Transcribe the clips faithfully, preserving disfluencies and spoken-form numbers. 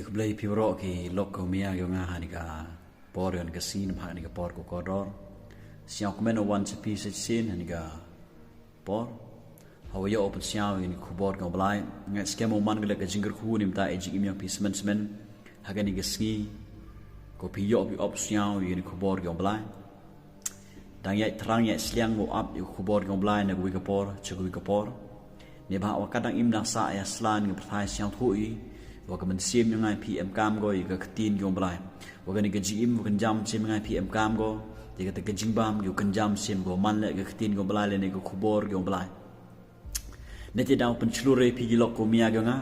Khublei phi baroh ki lok ki mia ki nga ha kane ka por, ha kane ka sngi, ha kane ka por kaba kordor. Sngewkmen wan sha phi sa shisien ha kane ka por. Haba ïoh u pynsngew ïa kane ka khubor jong u Blai, nga ngeit skhem u man ka leh ka jingkyrkhu na ka bynta ka jingim jong phi smen smen ha kane ka sngi. Ko phi ïoh phi ap sngew ïa kane ka khubor jong u Blai. Dang ïaid thrang ïaid sliang, u ap ïa ka khubor jong u Blai na kawei ka por sha kawei ka por. Neibhah wat ka dang im dang sah ïa sla ka pyrthei, sngewthuh ïa ka mynsiem jong nga ïa phi em kam ko ïa ka ktien jong u Blai. Wat kane ka jingim, wat ka jingim mynsiem jong nga ïa phi em kam ko ïa kata ka jingbam, ïa ka jingim mynsiem, ko man leh ka ktien jong u Blai lane ka khubor jong u Blai. Nangta dang pynshlur ïa phi ki lok ki mia ki nga.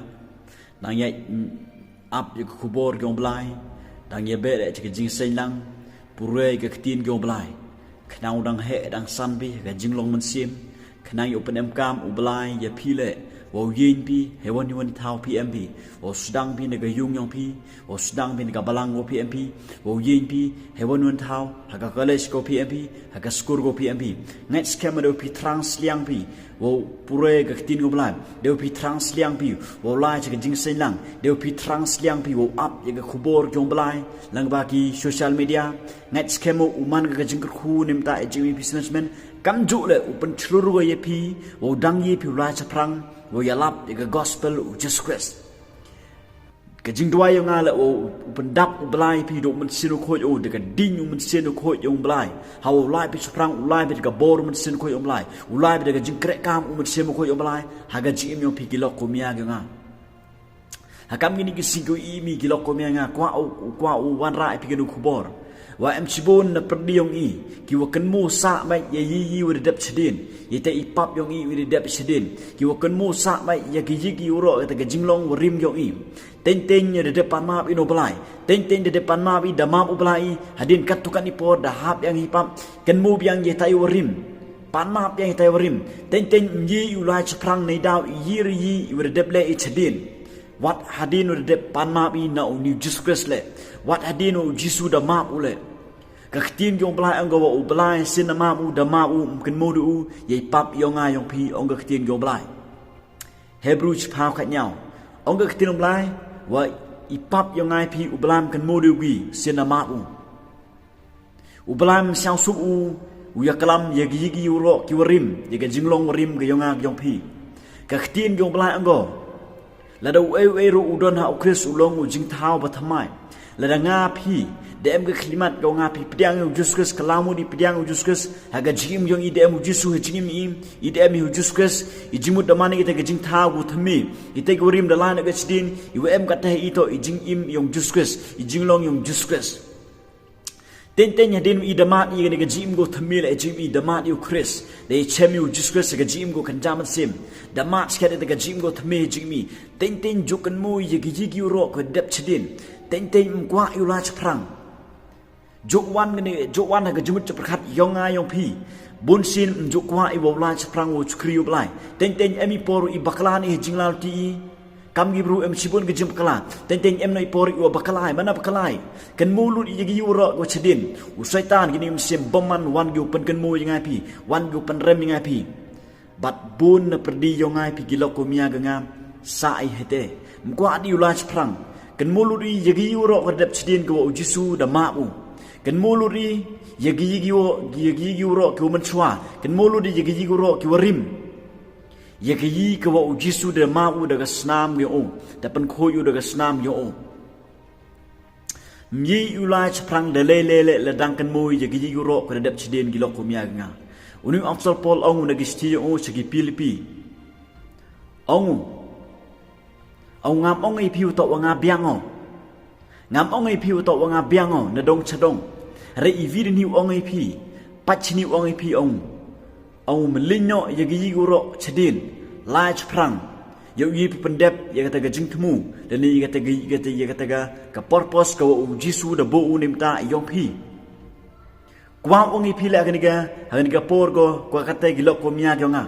Dang ïaid, mm, ap ïa ka khubor jong u Blai. Dang ïa beh leh sha ka jingïaseng lang. Pure ïa ka ktien jong u Blai. Khnang u dang heh dang san phi ha ka jinglong mynsiem. Khnang ïa u pynemkam u Blai ïa phi leh. Wa u ïeng phi ha wan wan thaw phi em phi. Wa u sdang phi na ka ïung jong phi. Wa u sdang phi na ka balang ko phi em phi. Wa u ïeng phi ha wan wan thaw, ha ka college ko phi em phi, ha ka skul ko phi em phi. Nga ngeit skhem da u phi thrang sliang phi, wa u pure ka ktien jong u Blai. Da u phi thrang sliang phi, wa u lai sha ka jingïaseng lang. Da u phi thrang sliang phi, wa u ap ïa ka khubor jong u Blai lyngba ki social media. Nga ngeit skhem u man ka jingkyrkhu na ka bynta ka jingim jong phi smen smen. Kumjuh leh u pynshlur ïa phi, wa u dang ïa phi u lai shaphrang, wa u ïalap ïa ka gospel u Jisu Khrist. Ka jingduwai jong nga leh u, u pyndap u Blai ïa phi da u Mynsiem Bakhuid, u da ka ding u Mynsiem Bakhuid jong u Blai. Haba u lai phi shaphrang, u lai phi da ka bor u Mynsiem Bakhuid jong u Blai. U lai phi da ka jingkyrkhu u Mynsiem Bakhuid jong u Blai ha ka jingim jong phi ki lok ki mia ki nga. Ha kam kine ki sngi ki mih ki lok ki mia ki nga, kwah u, kwah u wanrah ïa phi kane ka khubor. Wa em shibun na pyrdi jong i, ki wa kynmaw sah beit ïa i, i wa da dep shadien. Ïa ita i pap jong i wa da dep shadien. Ki wa kynmaw sah beit ïa ki, ïa ki waroh, ïa kata ka jinglong wa rim jong i. Teng teng da dep pan map i na u Blai. Teng teng da dep pan map i, da map u Blai i. Hadien katto katne por da hap ïa i pap. Kynmaw biang ïa ita i wa rim. Pan map ïa ita i wa rim. Teng teng i u lai shaphrang neidaw i, i wa da dep leh i shadien. Wat hadien u da dep pan map i na une u Jisu Khrist leh. Wat hadien u Jisu da map u leh. Ka ktien jong u Blai ong ko wa u Blai sien da map u, da map u, um kynmaw da u ïa i pap jong nga jong phi, ong ka ktien jong u Blai. Hebru shiphew khatñiaw. Ong ka ktien u Blai, wa i pap jong nga jong phi u Blai um kynmaw da u, sien da map u. U Blai um sngewsuk u, u ïaklam ïa ki, ïa ki waroh ki wa rim, ïa ka jinglong wa rim ka jong nga jong phi. Ka ktien jong u Blai ong ko. Lada uei uei ruh u don ha u Khrist u long u jingthaw ba thymmai. Lada nga phi da em ka khyllipmat ka nga phi pdiang ïa u Jisu Khrist, ka la mut i pdiang ïa u Jisu Khrist, ha ka jingim jong i da em u Jisu ha jingim i, i da em ïa u Jisu Khrist, i jingmut da man ïa kata ka jingthaw ka thymmai, ita ki wa rim da la na ka shadien, i wa em kata ha i to i jingim ïa u Jisu Khrist, i jinglong ïa u Jisu Khrist. Teng teng hadien i da mad ïa kane ka jingim ka thymmai leh, jingim i da mad ïa u Khrist. Da i chem ïa u Jisu Khrist ha ka jingim ka kynja mynsiem. Da mad skhem ïa ka jingim ka thymmai jingim i. Teng teng ju kynmaw ïa ki, ïa ki waroh ki wa dep shadien. Teng teng um kwah i u lai shaphrang. Ju wan kane, ju wan ha ka jingmut jingpyrkhat jong nga jong phi. Bun sien um ju kwah i wa u lai shaphrang wa u shakri u Blai. Teng teng em i por i bakla ne i ha jinglong ti i. Kam ki bru em shibun ka jingbakla. Teng teng em na i por i wa bakla, mana bakla. Kynmaw lut ïa ki waroh ki wa shadien. U Soitan kine ki mynsiem bymman wan ki u pynkynmaw ïa nga phi. Wan ki u pynrem ïa nga phi. Bad bun na pyrdi jong nga phi ki lok ki mia ki nga. Sa i hete. Um kwah i u lai shaphrang. Kynmaw lut ïa ki waroh ki wa dep shadien ki wa u Jisu da map u. Kynmaw lut ïa ki, ïa ki wa, ïa ki, ïa ki waroh ki wa mynshuwa. Kynmaw lut ïa ki, ïa ki waroh ki wa rim. Ïa ki, ïa ki wa u Jisu da map u da ka snam jong u, da pynkhuid u da ka snam jong u. Ym i u lai shaphrang da lei lei lei la dang kynmaw ïa ki, ïa ki waroh ki wa dep shadien ki lok ki mia ki nga. Une u Apostol Paul ong u na ki shithi jong u sha ki Philippi. Ong u. Ong ngam ong ïa phi u to wa nga biang o. Ngam ong ïa phi u to wa nga biang o, na dong sha dong. Re i wi dang hi u ong ïa phi. Pat chini u ong ïa phi ong. Ong u mlin noh ïa ki, ïa ki waroh shadien. Lai shaphrang. Ïa u ïa phi pyndep ïa kata ka jingthmu. Lane ïa kata ka, ïa kata, ïa kata ka, ka purpose ka wa u Jisu da buh u na ka bynta jong phi. Kwah ong ïa phi leh ha kane ka, ha kane ka por ko, kwah kata ki lok ki mia ki nga.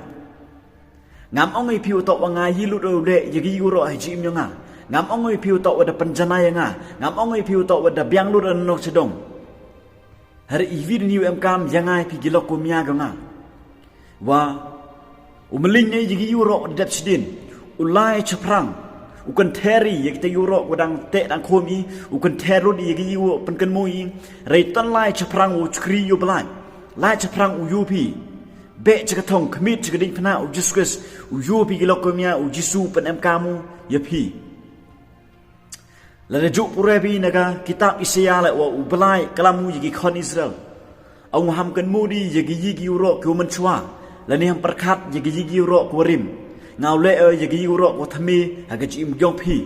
Ngam ong ïa phi u to wa nga ïa lut u leh ïa ki, ïa ki waroh ha jingim jong nga. Ngam ong ïa phi u to wa da pynjanai ïa nga. Ngam ong ïa phi u to wa da biang lut na dong sha dong. Hynrei i wi dang hi u em kam ïa nga ïa phi ki lok ki mia ki nga. Wa u mlin noh ïa ki, ïa ki waroh da dep shadien. U lai shaphrang. U kynthei ïa kita ki urok wa dang teh dang khum i, u kynthei lut ïa ki urok pynkynmaw i, hynrei ton lai chaphrang u chakri ïa u Blai. Lai chaphrang u ïoh phi. Beh cha ka thong khmih cha ka ding phna u Jisu Khrist, u ïoh phi ki lok kumne, u Jisu pynemkam u ïa phi. Lada ju pule phi na ka kitab Isaïah leh wa u Blai klam u ïa ki khon Israel. Ong ham kynmaw de ïa ki ïa ki urok ki wa mynshuwa. Lane ham pyrkhat ïa ki ïa ki urok ki wa rim. Nga u leh ïa ki ïa ki urok ki wa thymme ha ka jingim jong phi.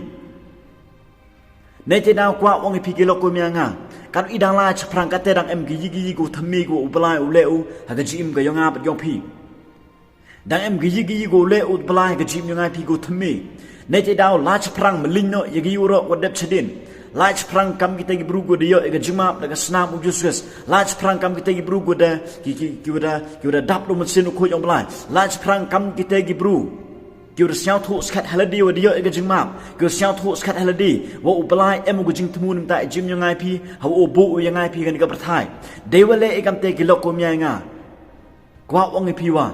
Nete daw kwah ong ïa phi ki lok kumne nga. Kat i dang lai chaphrang kate dang em ki ïa ki ïa ki wa thymme ki wa u Blai u leh u ha ka jingim ka yong nga pat yong phi. Dang em ki ïa ki ïa ki wa u leh u Blai ha ka jingim yong nga phi ki wa thymme. Nete daw lai chaphrang mlin noh ïa ki urok wa dep chadien. Lai chaphrang kam kita ki bru ki wa da ïoh ïa ka jingmap da ka snam u Jisu Khrist. Lai chaphrang kam kita ki bru ki wa da ki ki ki wa da ki wa da dap da u Mynsiem Bakhuid yong u Blai. Lai chaphrang kam kita ki bru ki wa da sngewthuh skhat ha lade wa da ïoh ïa ka jingmap. Ki wa sngewthuh skhat ha lade wa u Blai em u ka jingthmu na ka bynta jingim yong nga phi, ha wa u buh u yong nga phi kane ka pyrthai. Dei wa leh ïa kamte ki lok kumne nga. Kwah ong ïa phi wa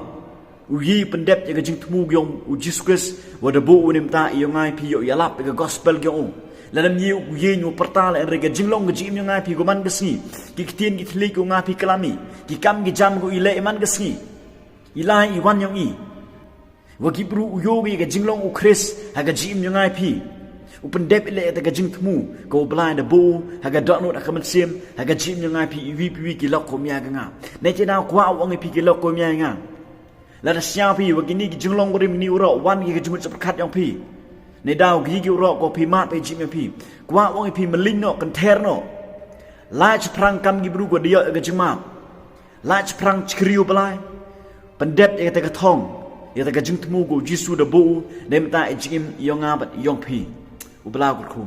u ïa pyndep ïa ka jingthmu yong u Jisu Khrist wa da buh u na ka bynta yong nga phi, ïoh ïalap ïa ka gospel yong u. Lada ym ïa u ïa u pyrta leh, hynrei ka jinglong ka jingim yong nga phi ka man ka sngi. Ki ktien ki thylliej ki wa nga phi klam i, ki kam ki jam ki wa i leh i man ka sngi. I lai i wan yong i. Wa ki bru u ïoh ïa ka jinglong u Khrist ha ka jingim yong nga phi. U pyndep i leh ïa ka jingthmu ka u Blai da buh u ha ka dohnud ha ka mynsiem, ha ka jingim yong nga phi, iwi pa iwi ki lok kumne ka nga. Nete daw kwah ong ïa phi ki lok kumne nga. Lada sngewthuh phi wa kini ki jinglong wa rim, kini urok wan ki ha ka jingmut chapyrkhat yong phi. Nete daw ki ki urok ki wa phi mad ha ka jingim yong phi. Kwah ong ïa phi mlin noh, kynthei noh. Lai chaphrang kam ki bru ki wa da ïoh ïa ka jingmap. Lai chaphrang chakri ïa u Blai. Pyndep ïa kata ka thong, ïa kata ka jingthmu ka u Jisu da buh u na ka bynta jingim yong nga bad yong phi. U Blai u kyrkhu.